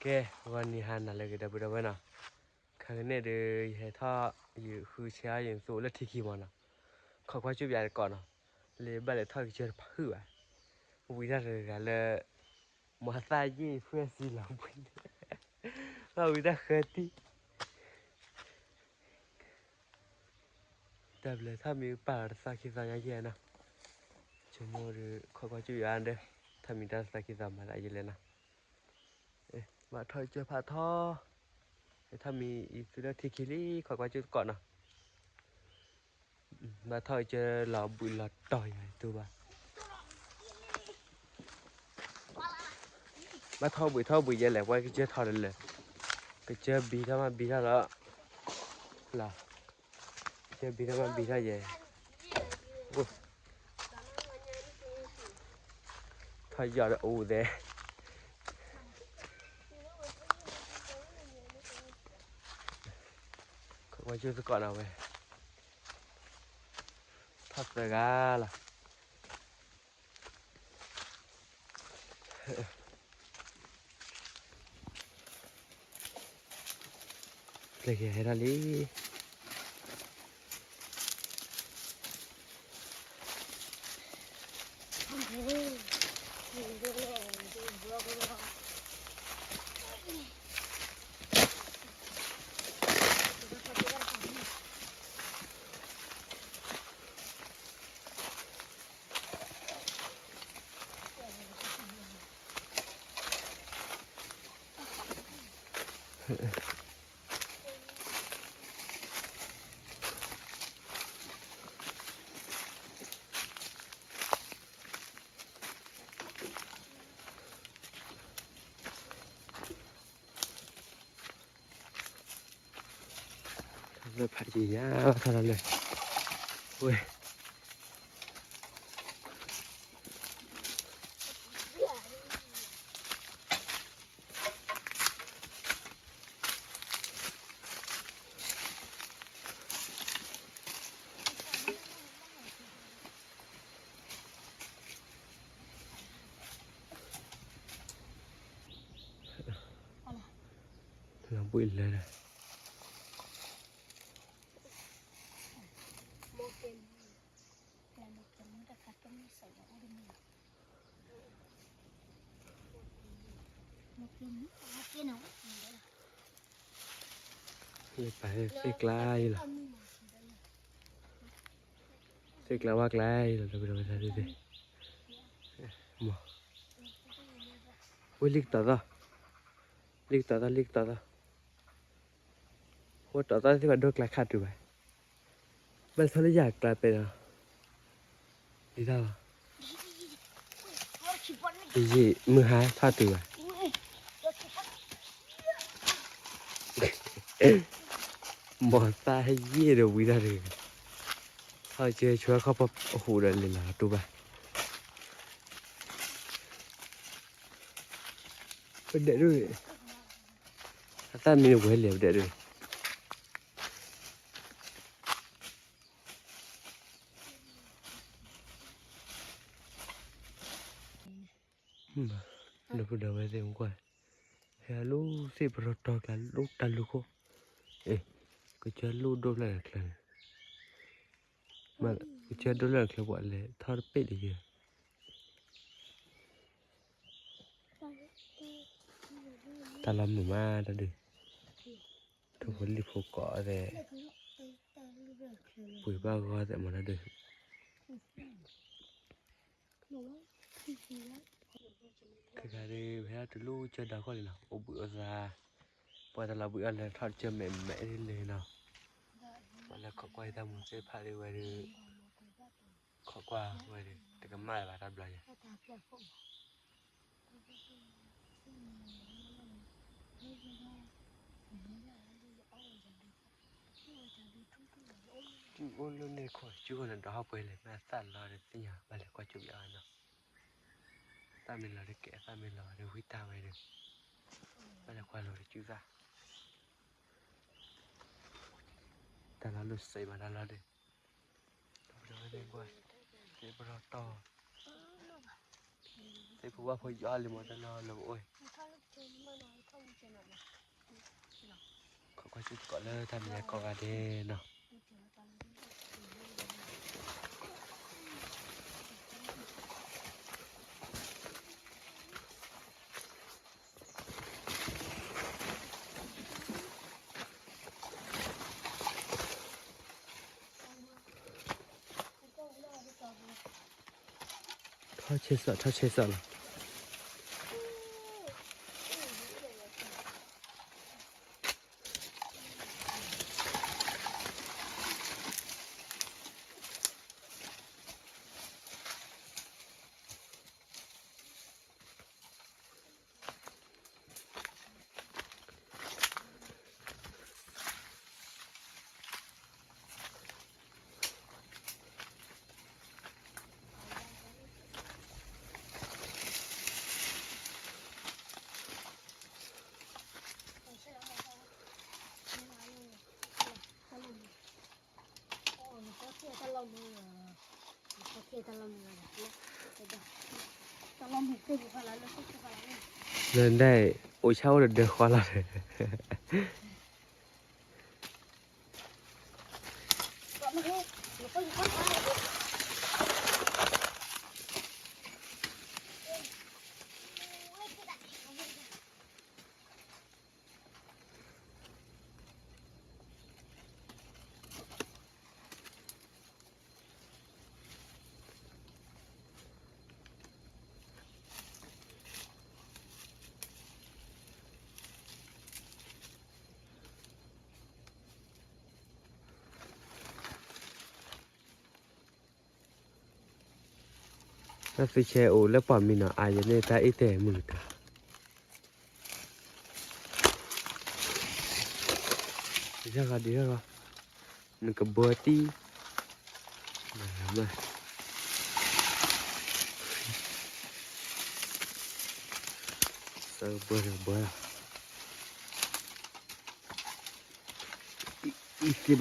ကဲ, ဂီၤနံၤဟါနၤလၢအဂ့ၤ ဒီပုၢ်ဒီဝဲၢ်နီၤ, ခဲကနံၣ်အံၤဒီး ယဟဲထီၣ် ယဃုဆဲးယသူအိၣ်လၢထံခံမးနီၤ, ခီကွၢ်ကၠူၣ်ပယါတကိးနီၤ, လၢဘၣ်လဲၤထီၣ်ကစၢၢ်တဖုဘၣ်, ဝံၤတၢ်တဂၤလၢ မၤသးယ့ၢ်ဖုအစံလီၤဘှံး, ဘၣ်ဝံၤတၢ်ဃၢတံၢ် တၢ်ဘျၢထီၣ်မံၤပာ်လီၤတသီခံသီညါယဲၢ်နီၤ, ဆိကမိၣ်ဒီး ခီကွၢ်ကၠူၣ်ယါဒီး ထီၣ်မံၤတၢ်တသီခံသီမၤသးယဲၢ်လဲၣ်နီၤ, ဘၣ်ထီၣ်ကစၢၢ်ဖးထီ, ထီၣ်မံၤအံၤသုလၢထံခံလံ ခီကွၢ်ကၠူၣ်သကိးနီၤ, ဘၣ်ထီၣ်ကစၢၢ်လီၤဘှံးလီၤတီၤယၤတူၢ်ဘၣ် ဘၣ်ထီၣ်ဘှံးထီၣ်ဘှံးယဲၢ်လဲၣ် ပှၤကစၢၢ်ထီၣ်ဒီးလဲၣ်, ကစၢၢ်ဘံထီၣ်မးဘံထီၣ်လီၤ, လီၤ, ကစၢၢ်ဘံထီၣ်မးဘံထီၣ်ယဲၢ်, ထီၣ်ယီၤဒီးအိၣ်သဲး, ခီကွၢ်ကၠူၣ်သကိးနီၤဝဲ, ထီၣ်သၢဂၤလီၤ. ပျဲၢ်က့ၤဟဲထီၣ်လံ. ထီၣ်လၢဖးယံၤညါ ထီၣ်လၢ ဝဲ လီၤဘှံးလၢ လၢပာ်သ့ၣ်ကျါအံၤလီၤ. သ့ၣ်ကျါဝါကျါအံၤလီၤ ဒီပုၢ်ဒီဝဲၢ်သ့ၣ်သ့ၣ်, မ့ၢ် ဝဲလံကတီၤသီ, လံကတီၤသီ လံကတီၤသီ, ဝဲတီၤသီသ့ၣ်ဘၣ်ဒိကျါခါတုၤဘၣ်, ဘၣ်ထီၣ်လၢယၤကျါပဲနီၤ, ဒ်တၢ်လီၤ. ယံာ်မုၢ်ဟါထီၣ်တုၤဘၣ်, ဘီၣ်သၣ်ဟဲယံာ်ဒီးဝံၤတၢ်တဂ့ၤ, ထီၣ်ကဲဆိခီၣ်ဖီအဟူးဒီးလဲၤလီၤတူၢ်ဘၣ်, ပဒဲးဒိၣ်, အသၣ်မံၤန့ၣ်ဝဲလဲၤပဒဲးဒိၣ် ဒီပုၢ်ဒီဝဲၢ်သ့ၣ်မကွၢ်, ဟဲလၢသ့ၣ်ပရီတီၤကျါ လၢတၢ်လူၢ်ခိၣ်, အ့ၣ်, ကစၢၢ်လူၢ်ဒိၣ်ဖျၢၣ်လၢချၢန့ၣ်, ကစၢၢ်ဒိၣ်ဖျၢၣ်လၢချၢပှၤလဲၤထီၣ်တပ့ၣ်တယဲၢ်, တၢ်လီၤမုာ်မးတၢ်ဒုး, ထိၣ်ဖိလံၣ်ဖိကိးသဲး, ပှ့ၤဘၣ်ဂီၢ်သဲးမးတၢ်ဒုး တဂၤဒီး ပဟဲတုၤလၢကၠၢဒီခိၣ်လံနီၤ, အိၣ်ဘှံးအိၣ်သါ, ပှၤတလီၤဘှံးအီၣ်လဲၤထီၣ်ကၠၢမဲာ်မဲာ်ဒ်လဲၣ်နီၤ, ပှၤလၢခိးကွၢ်ယတၢ်မူသ့ၣ်တဖၣ်ဒ်ဝဲဒီး, ခိးကွၢ်ဝဲဒီး တကမၣ်လၢၤဘၣ်တၢ်ဘျီယၤ ကၠူၣ်အိၣ်လၢန့ၣ်ခိၣ် ကၠူၣ်အိၣ်န့ၣ်ဒီးဟီၣ်ပှဲၤလဲၣ် မ့ၢ်အသၣ်လီၤဒီးသ့ၣ်ညါဘၣ်လဲၤကွၢ်ကၠူၣ်ပယါနီၤ, သၣ်မ့ၢ်လီၤဒီးကဲ အသၣ်မ့ၢ်လီၤဒီးဝံတၢ်ဝဲဒီး, ဘၣ်လဲၤကွၢ်လီၤဒီးကၠူၣ်သၣ်, တၢ်လီၤလၢစံးမးတၢ်လီၤဒီး, ဒီးဝဲသ့ၣ်ကွၢ်, သ့ၣ်ပရီတီၤ, သ့ၣ်ဖိဝၣ်ဖိယီၤလံမးတၢ်လီၤလၢပအိၣ် ကွၢ်စ့ၢ်ကီးလၢတၢ်မဲာ်ညါကိးဂၤဒဲးနီၤ. ထီၣ်ဆဲးစး ထီၣ်ဆဲးစးလီၤ. လၢဒၣ် အိၣ်ဆၣ်အိၣ်ဒီးဒၢဃီလီၤ. တၢ်သုဆဲအိၣ်လၢပှၤမံနီၤ အါယဲန့ၣ် တၢ်အ့ၣ်တဲာ်မုၢ်ကတၢၢ် ဒ်ဟဲဂီၤ ဒ်ဟဲဂီၤ နကဘၢတံၢ် ဘၢ ဘၢ အံၤက့ၤဘၣ်ဆိ စီ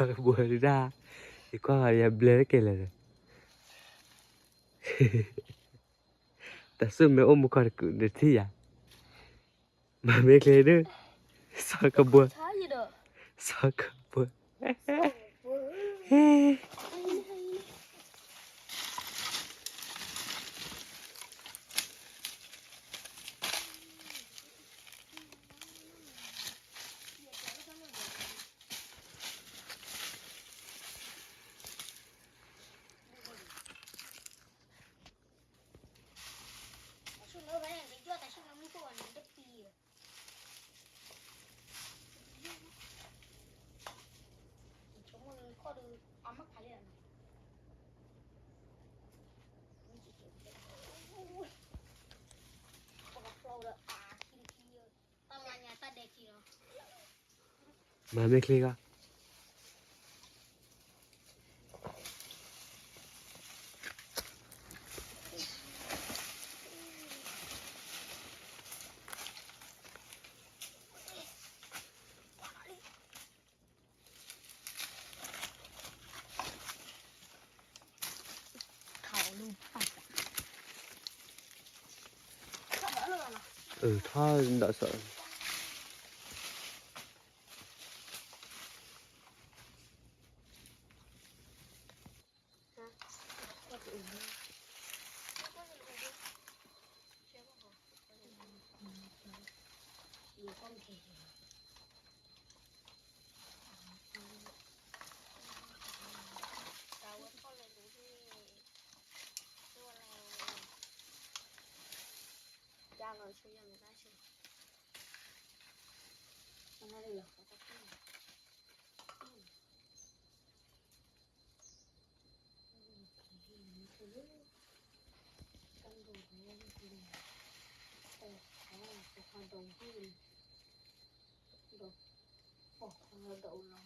ၤကဘှဲဒၣ် ယကွၢ်ဂၤယဘျဲလၢက့ၤလဲၣ် တၢ်ဆူၣ်မ့ၢ်အိၣ်မူကီၢ်တကုာ်နထံၣ်ယၤ မၤမ့ၢ်ချ့ဒုး စီၤကဘှဲ စီၤကဘှဲ ဟဲ မၤမ့ၢ်ချ့ဂီၢ် ထီၣ်ဒီးစီၤ တၢ်လီၢ်တၢ်လီၢ်,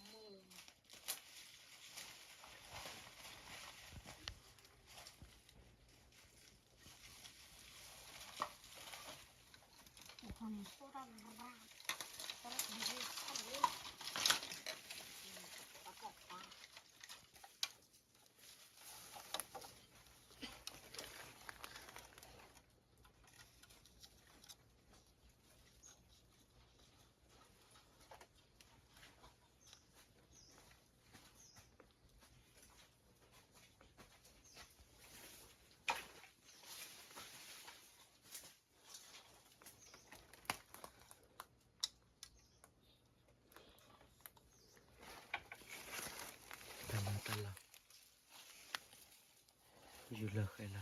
ယူၤလၢဃဲလီၤ.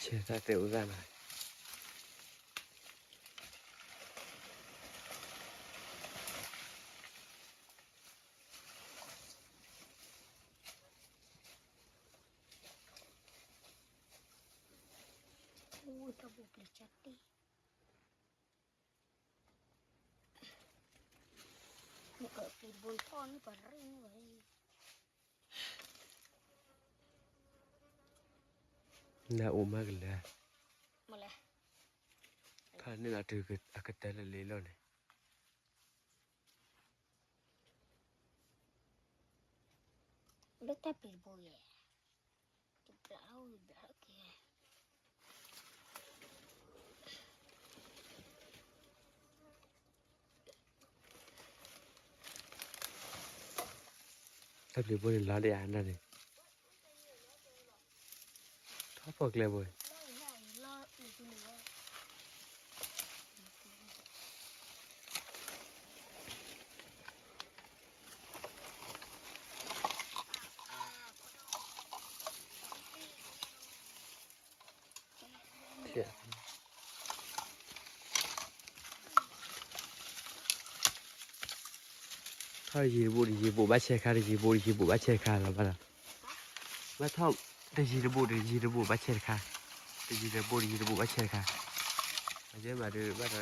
ဆဲးသးတဲအိၣ်သၣ်နီၤ. အိၣ်တၢ်ဘိၣ်ပျံၤကၠၢ်တ့ၢ်, နကပျံၤဘိထီၣ်န့ၣ်ပရ့ၣ်န့ၣ်ဝဲ, နအိၣ်မးကလဲၣ်, မလဲၣ်, ဖးန့ၢ်လီၤတုၤအကတၢၢ်လၢလ့လီၤန့ၣ်, လၢတၢ်ပျံၤဘိယဲၢ်, တဘျးအိၣ်ဘျးက့ၤ တၢ်ပျံၤဘိန့ၣ်လီၤဒံးဧါနၤန့ၣ်, ထီၣ်ဖီၣ်ကျဲဘိ, ထီၣ်ယံၤတဘိၣ်တယံၤဘိၣ်ဘၣ်ဆဲးခါ တယံၤဘိၣ်တယံၤဘိၣ်ဘၣ်ဆဲးခါလီၤဘၣ်ဒီး, ဘၣ်ထီၣ်တယံၤတဘိၣ်တယံၤတဘိၣ်ဘၣ်ဆဲးတခါ, တယံၤတဘိၣ်တယံၤတဘိၣ်ဘၣ်ဆဲးတခါ, အကဲမးဒုးဘၣ်ဒီးကဲထီၣ်ပှဲၤဘၣ်, အံၤမ့ၢ်ဒ်ဧါ ဒိၣ်တၢ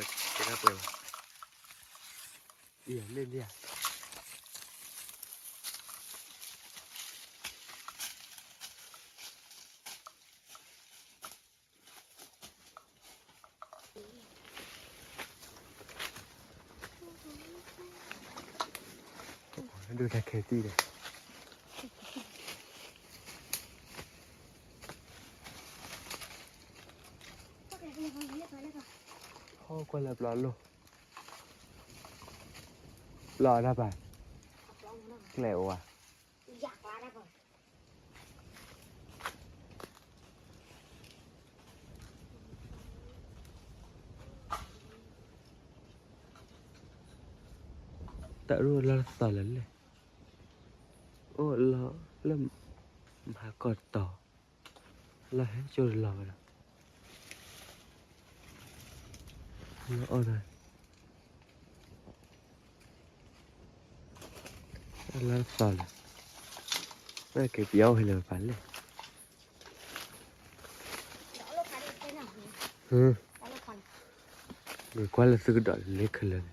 ်ခဲတံၢ်ဒီး, ဟီၣ်ကွၢ်လၢပျီလိၣ်, ပျီအတၢ်ပာ်, ကျဲအိၣ်ဧါ. တၢ်အိၣ်လီၤသီလၢလဲၣ်, အိၣ်လီၤလၢမၤကီၢ်တီၤ, လီၤဟဲကၠိတလီၤဝဲဒီး, လီၤအီၣ်ဒီး လၢသီလၢ, နက့ၤပယီၤဟဲလၢပှၤလဲၣ်, ဂ့ၤကွၢ်လၢသုကဒီးလၢခဲလၢာ်န့ၣ်,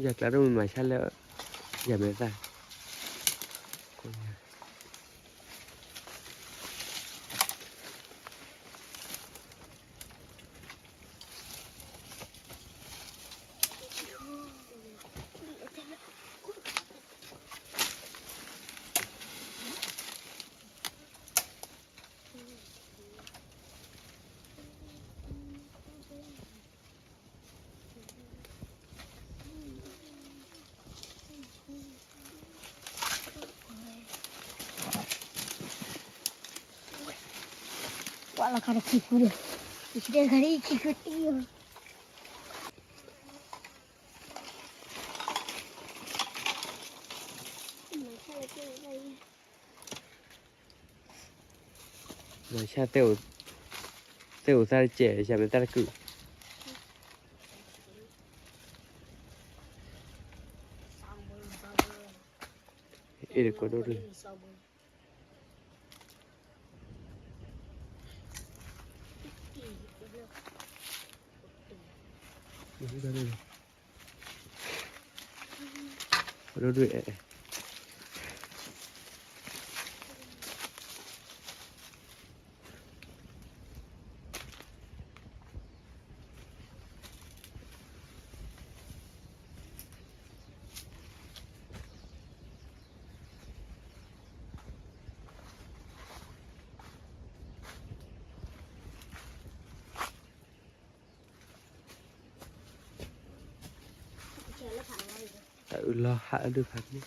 ယကျါတမ့ၢ်မၤဆါလၢ, ယမဲာ်သၣ်, ကွၢ်လီၤခါတခံဃုဒီး, ယဆံတဲခါန့ၣ် ယခံဃုတံၢ်လီၤ. ဆၣ်သဲၣ်အိၣ်, သဲၣ်အိၣ်သၣ်တကဲး ဆၣ်မ့ၢ်သၣ်တကုာ်, အဲၣ်ဒိးကွၢ်ဒိၣ်ဒိၣ်, ကွၢ်ဒိၣ်ဒိၣ်, တၢ်အုးလီၤဟးအဒုးဖးန့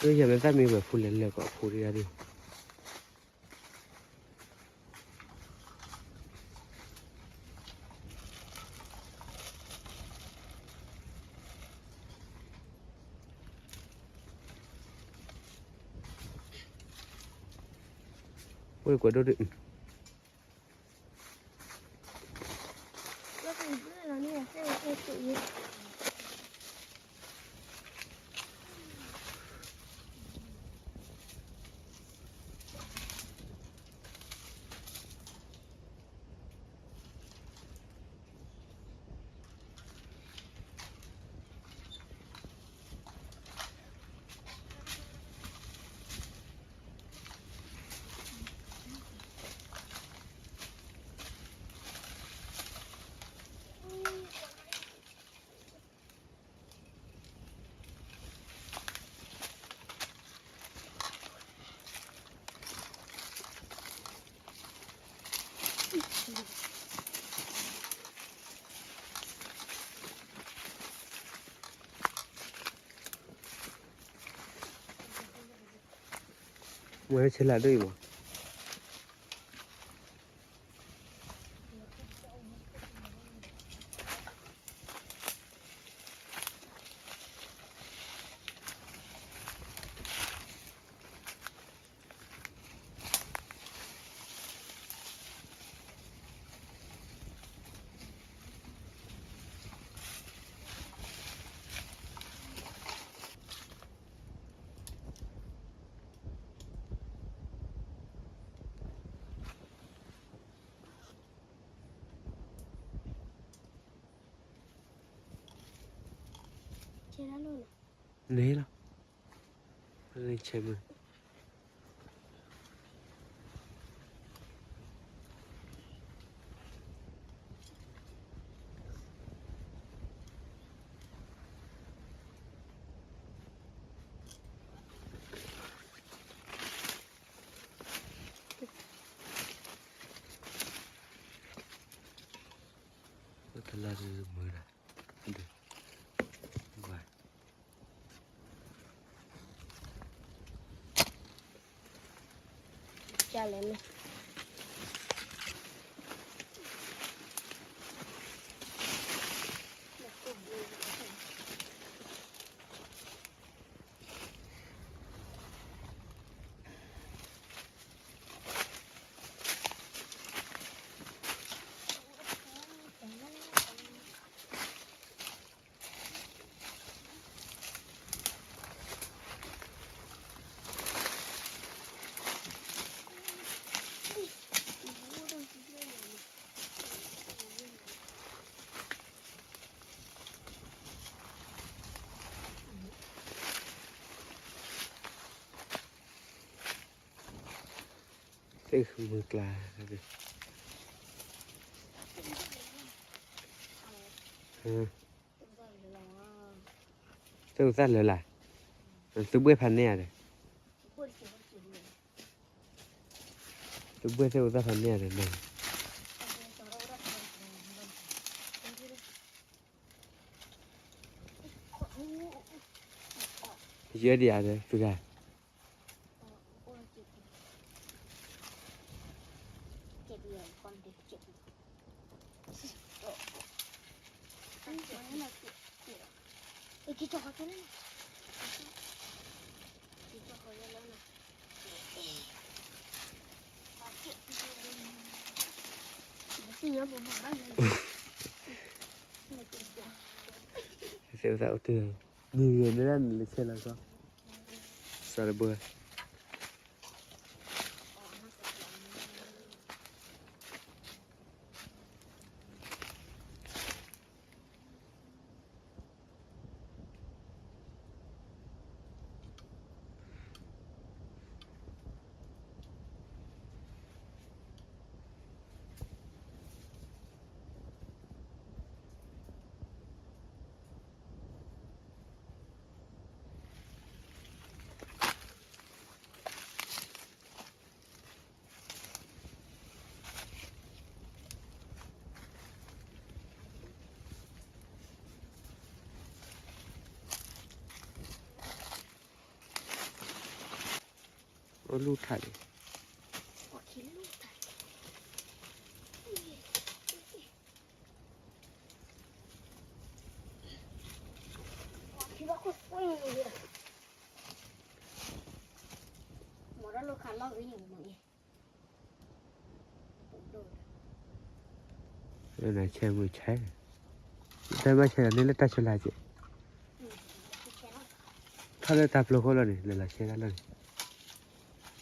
ၣ် ယမ့ၢ်သၣ်မ့ၢ်ဝဲၢ်ဖိလဲၤလၢာ်ကီးဖိတဂၤဒုး အိၣ်ကွဲးဒိၣ်ဒုး မ့ၢ်ဆဲးလၢဒိၣ်အံၤမး န့ၣ်လီၤ, ဆဲးမုၢ် တလါမုၢ်ဒၣ်, ဝါ ကလဲၣ်မ့ၢ် တၢ် သ့ၣ်မုၢ်ကျါ, သ့ၣ်အိၣ်သၣ်လၢာ်လၢ်, သုဘှဲၣ်ဖးန့ၢ်ဧါဒီး, သုဘှဲၣ်သ့ၣ်အိၣ်သၣ်ဖးန့ၢ်ဧါဒီး, ယဲဒံးဧါဒီး သုဂၤ သ့ၣ်အိၣ်သၣ်အိၣ်တ့ၢ်, မုၢ်ဂ့ၤန့ၣ်ဒၣ်န့ၣ်လၢဆဲလီၤကီ, စီၤတဘိ အိၣ်လူၢ်ထးန့ၣ်, လၢနၤဆဲမုၢ်ဆဲ, တၢ်ဘၣ်ဆဲးလီၤန့ၣ်လၢတၢ်ဆဲးလၢက့ၤ, ထီၣ်လၢတၢ်ပျိခိၣ်လီၤန့ၣ် လဲၤလီၤဆဲးတၢ်လီၤန့ၣ် ဆ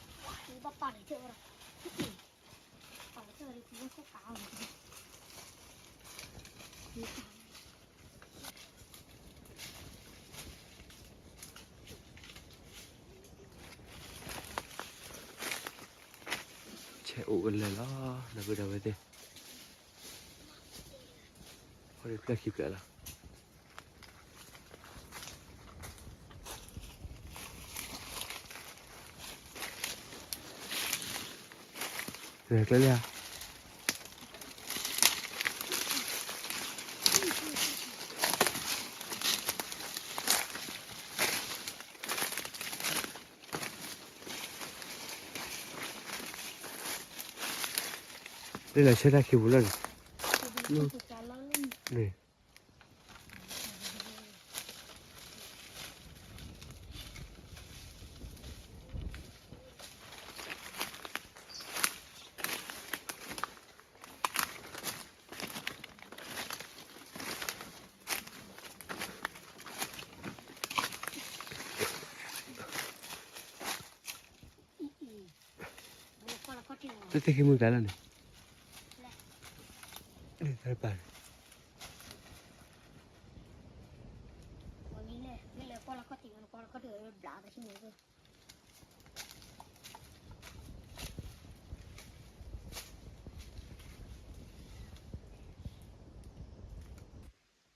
ဲးအိၣ်ကလဲာ်လီၤ ဒီပုၢ်ဒီဝဲၢ်သ့ၣ်, ဖျၢၣ်ခံဖျၢၣ်လီၤ. ကျဲလၢ လၢလီၤဆဲးတၢ်ခံပူၤလီၤန့ၣ်, န့ၣ် တသ့ၣ်ခံမုၢ်ကျါလီၤန့ၣ်, တပၢ်န့ၣ်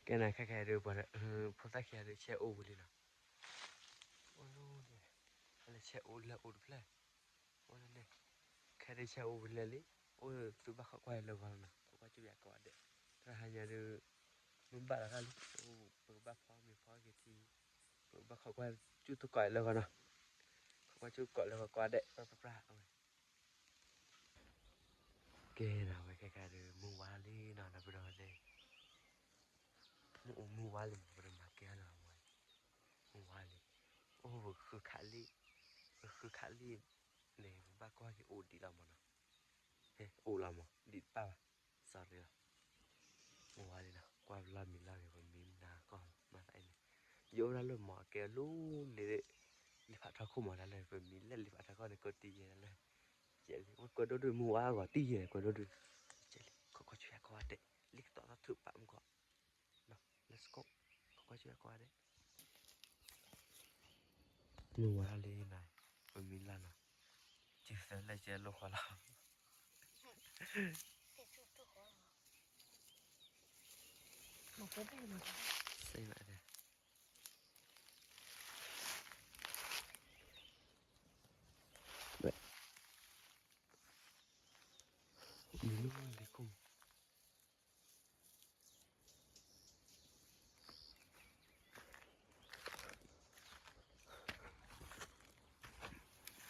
ကဲနၤ ခဲခဲဒုး ပှၤ ဖိသၣ်ခံဂၤဒုး ဆဲးအိၣ်ဝံၤလံနီၤ, အိၣ်လၢန့ၣ်, လၢဆဲးအိၣ်လၢအိၣ်တဖျၢၣ်, အိၣ်လၢန့ၣ်, ခဲဒုးဆဲးအိၣ်ဝံၤလၢလံ, အိၣ်သုဘၣ်ခိးကွၢ်လၢဂီၤလီၤနီၤ, ခိးကွၢ်ကၠူၣ်ယၤကိးဂၤဒဲး, တဟါညါဒုး မုၢ်ဘၣ်လီၤတၢ်လံ, ပကဘၣ်ဖီမ့ၤဖီက့ၤထံ, ပကဘၣ်ခိးကွၢ်ကၠူၣ်တကိးလၢဂီၤနီၤ, ခိးကွၢ်ကၠူၣ်ကိးလၢဂီၤကိးဂၤဒဲး ပြၢ်ပြၢ်အဝဲ ကဲနၤ ဝဲခဲခါဒုး မုၢ်ဝါလံနီၤ ဒီပုၢ်ဒီဝဲၢ်သ့ၣ်, မုၢ်အိၣ်မုၢ်ဝါလံမး ပတမၤကဲအီၤလၢၤဝဲ, မုၢ်ဝါလံ, အိၣ်ပဃုခးလံ, ပဃုခးလံ, န့ၣ် ပဘၣ်ကွၢ်က့ၤအိၣ်ဒံးလီၤမးနီၤ, ဟဲအိၣ်လီၤမး ဒံးတပၣ်ဘၣ်, sorry လီၤ, မုၢ်ဝါလံနီၤ ကွၢ်လီၤမံၤလီၤဂ့ၤ ပမံနၤကီၢ်မၤသးအံၤန့ၣ်, ယအိၣ်ဒၣ်လၢမီၤအကဲအလိၤလံ, လံာ်ဖးထီခိၣ်မးဒၣ်လၢ ပမံလၢလံာ်ဖးထီခိၣ်န့ၣ် ကိးတံၢ်ယဲဒၣ်လၢ ကဲလံ ဝဲကွဲးဒိၣ်ဒုး မုၢ်ဝါအဂီၢ်တံၢ်ယဲ ကွဲးဒိၣ်ဒုး, ကဲလံ ခိးကွၢ်ဆူညါကိးဂၤဒဲး, လံကတီၤသီထုးပာ်မူကီး, let's go, ခိးကွၢ်ဆူညါကိးဂၤဒဲး, မုၢ်ဝါလံနီၤ, ပမံလၢ်နီၤ, ကၠူၣ် တၢ်လၢကဲလိာ်ဃီလီၤ. စ့ဘၣ်ဒၣ် လံၤခိၣ်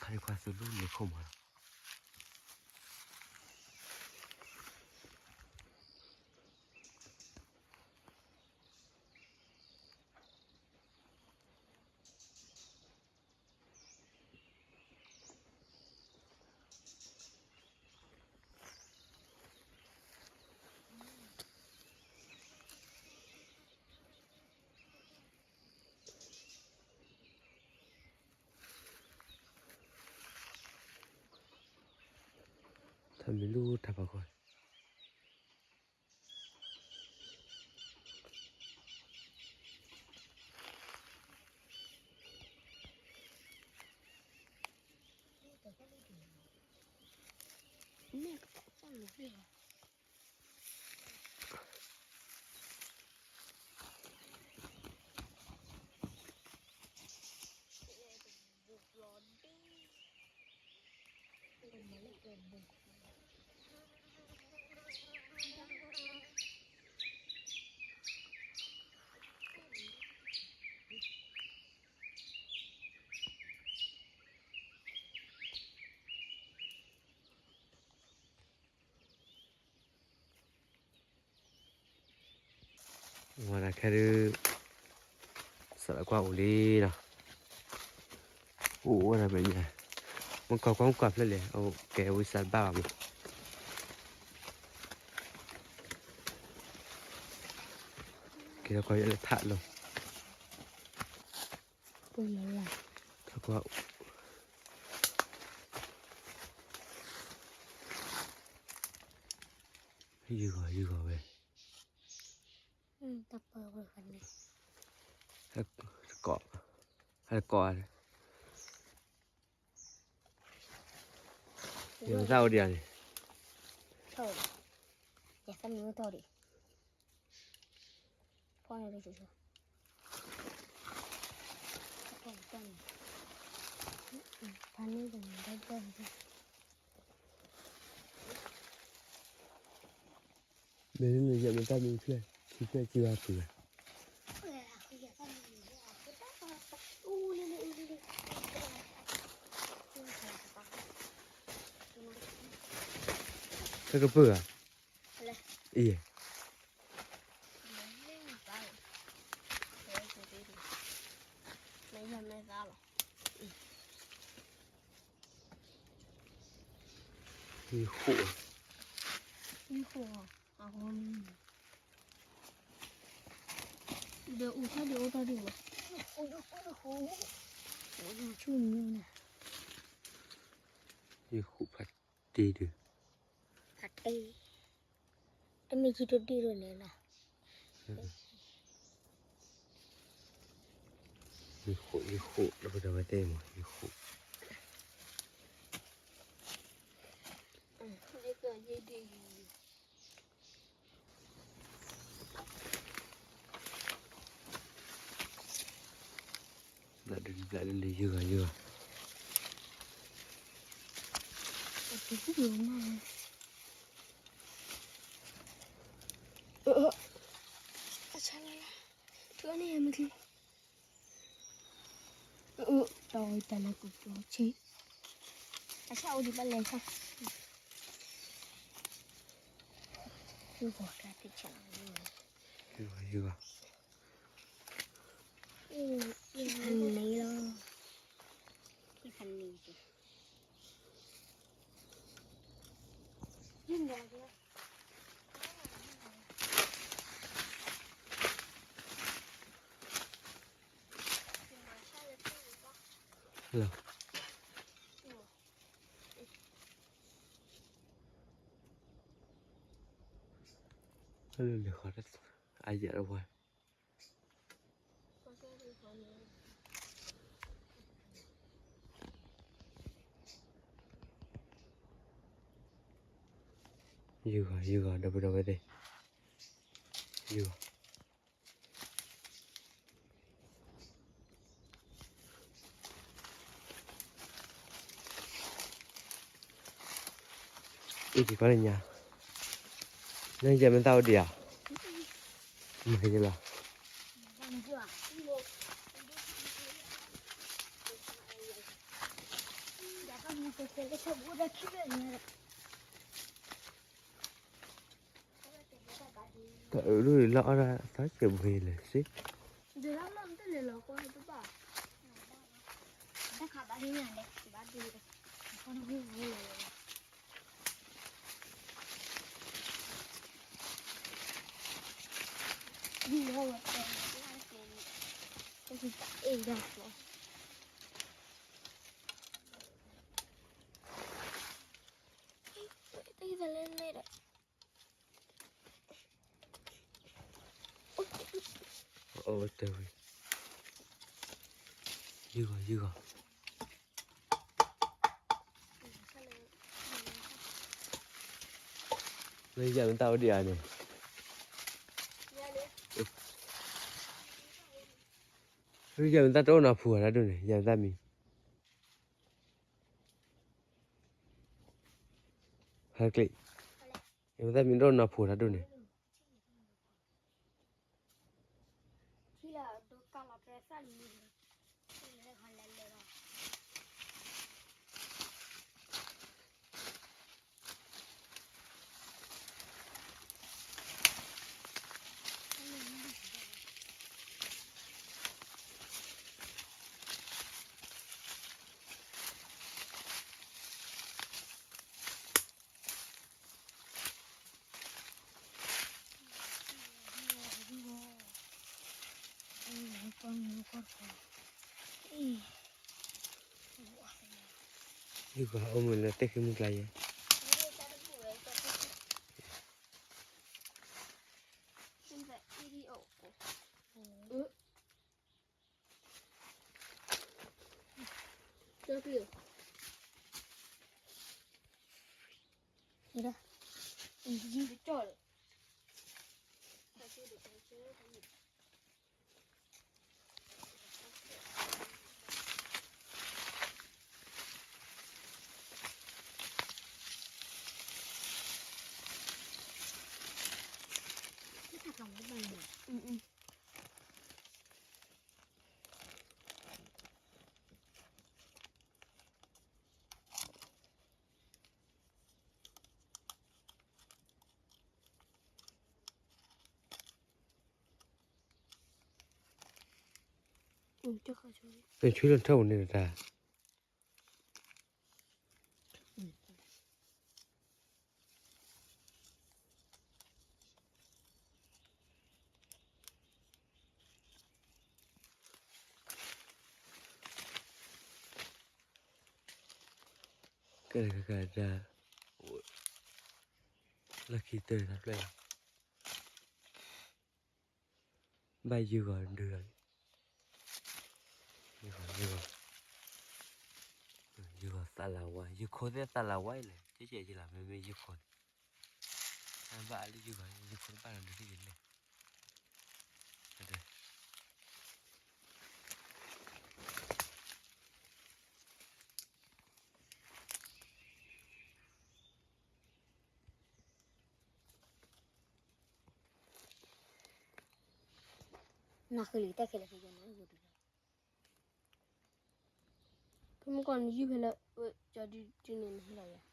ခါဒံးခွါသုးလူလံၤခိၣ် မးလီၤ. ထီၣ်မံၤလူၤထးဖးကီၢ် မ့ၢ်ကသးစၢ်လီၤ. ဝဲဒၣ်ခဲဒုး စးလၢကွၢ်အိၣ်လံနီၤ, အိၣ်ဝဲဒၣ်မဲာ်ညါ, မ့ၢ်ကွၢ်ကွၢ်ကွၢ်ဖျၢၣ်လဲၣ်, အိၣ်ကဲဝံစးဘၣ်ဘၣ်မး, ကဲထီၣ်ကီၢ်ယဲလၢထးလီၤ, ထးကွၢ်အိၣ် ယုၢ်ဂီၤယုၢ်ဂီၤဝဲ, တၢ်ပၢဝဲဃီန့ၣ်, ဟဲကိး, ဟဲကိး, ယသၣ်အိၣ်ဒံးဧါန့ၣ်, ယသၣ်မံၤအိၣ်ထီၣ်ဒံး, ဖီန့ၣ်, ဖီန့ၣ်, ဖီန့ၣ်, မ့ၢ်န့ၣ်ယမ့ၢ်တၢ်မံၤဖျဲၣ် ခံဖျဲၣ်ခံဂၤပှဲၤ, တကပၢၢ်ဧါ, အံၤ ယဃိး, ယဃိး, ဒီးအူထီၣ်ဒံးအိၣ်ထီၣ်ဒံးမး, ဆူၣ်မံၤန့ၣ်, ယဃိးဖးတ့ဒုး, ဖးတ့, တမ့ၢ်ကံတဒံၣ်ဒိၣ်န့ၣ်လီၤ, ယဃိး ယဃိး လၢပတဝဲသ့ၣ်မး ယဃိး ဘျးဒ်လံ ယုၢ်ဂၤ ယုၢ်ဂၤ, အဆါလီၤလီၤ, ထူအန့ၣ်မ့ၢ်ချံ, တၢ်ဝဲတၢ်လၢကပီၤဆံ, အဆါအိၣ်ဒံးဘၣ်လဲၤဆါ, ယုၢ်ဂၤ ယုၢ်ဂၤ, ယုၢ်ဂၤ, ယုၢ်ဂၤ, ယုၢ်ဂၤ, လီၤ, လၢလၢဃီ, အယဲၢ်တဝါ ပှၤကဲဒ်ဃီန့ၣ်, ယုၢ်ဂီၤ ယုၢ်ဂီၤ ဒီပုၢ်ဒီဝဲၢ်သ့ၣ်, ယုၢ်ဂီၤ. အံၤ ဒံးကီလၢညါ, နယဲၢ်မ့ၢ်သၣ်အိၣ်ဒံးဧါ, မ့ၢ်ယဲၢ်လီၤ. တၢ်အၢၣ်ဒိၣ်လီၤအီၣ်ဒၣ်သီစဲးဘှ့လဲၣ်စ့, အိၣ်တဝံၤ, ယုၢ်ဂီၤ ယုၢ်ဂီၤ, လၢယၤမ့ၢ်တၢ်အိၣ်ဒံးဧါန့ၣ်, လၢယၤမ့ၢ်တၢ်တအိၣ်နီၤဖုးဧါတၢ်ဒိၣ်န့ၣ် ယၤမ့ၢ်တၢ်မံၤ, ဟဲကျံး, ယၤမ့ၢ်တၢ်မံၤတအိၣ်နီၤဖုးတၢ်ဒိၣ်န့ၣ်. ယုၢ်ဂီၤအိၣ်မုာ်လၢတ့ၢ်ဃ့မုၢ်ကျါယဲၢ်. ဆွံလီၤထၢၣ်ပူၤန့ၣ်တၢ်, ကဲကဲကဲ, လၢခံတၢ်တဖျၢၣ်လီၤ, ဘၣ်ယုၢ်ဂီၤဒုလီၤ, ယုၢ်ဂီၤ ယုၢ်ဂီၤ, ယုၢ်ဂီၤသးလၤဝါ, ယုၢ်ခိၣ်သ့ၣ်သးလၤဝါအံၤလဲၣ်, ကဲကဲယလီၤ မ့မ့ၢ်ယုၢ်ခိၣ်န့ၣ်, အဘၣ်လၢယုၢ်ဂီၤ ယုၢ်ခိၣ်တဘၣ်လီၤဒုးသ့ၣ်ယလဲၣ်, နဃုလံ တၢ်ခဲလၢာ်ခဲဆ့န့ၣ်, ဖဲမုၢ်ကီၢ်န့ၣ် ယုၢ်ဖဲလၢ ကၠီဒုဒုန့ၣ် နဟ့ၣ်လီၤယၤ,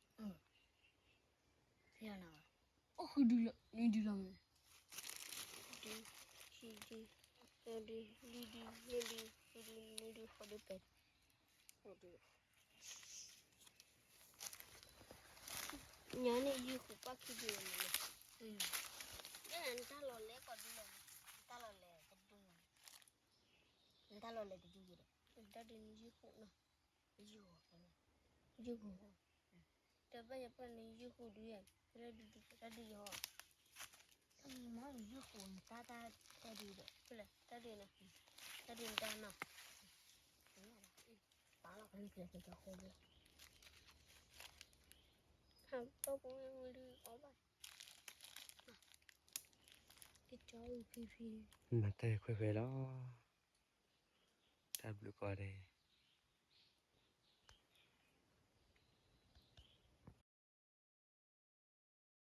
ဟ့ၣ်လီၤနၤဘၣ်, အိၣ်ဃုဒုလီၤ နွံဒုလီၤမ့ၢ်, ဒု, ခံဒု, သၢဒု, လွံၢ်ဒု, လွံၢ်ဒု, ဃုဒု, နွံဒု, ဃိးဒု, ပၢၤဒု, ညါန့ၣ် ယုၢ်ဃုာ်ပှၢ်ခံဒုလီၤမ့ၢ်, နတၢ်လီၤလဲၤကီးဒုလီၤ, နတၢ်လီၤလဲၤတဒု, နတၢ်လီၤလဲၤတဒုယဲဒီး, တၢ်ဒုန့ၣ်ယုၢ်ဃုာ်နီၤ, ယုၢ်ဃုာ်, တဘၣ်ယပၢ်န့ၣ်ယုၢ်ဃုာ်ဒုယဲ, တၢ်ဒုယဲ, မ့ၢ်ယုၢ်ဃုာ်နတၢ်တၢ် တၢ်ဒုဒီး, တၢ်ဒုန့ၣ်, တၢ်ဒုန့ၣ်တၢ်နီၤ, ပာ်လီၤကလုၢ်ကျဲၤကၠီဃိလၢ, ဟဲ မၤတၢ်ခွဲးခွဲးလီၤ. တၢ်ဘျုးကိးဂၤဒဲး,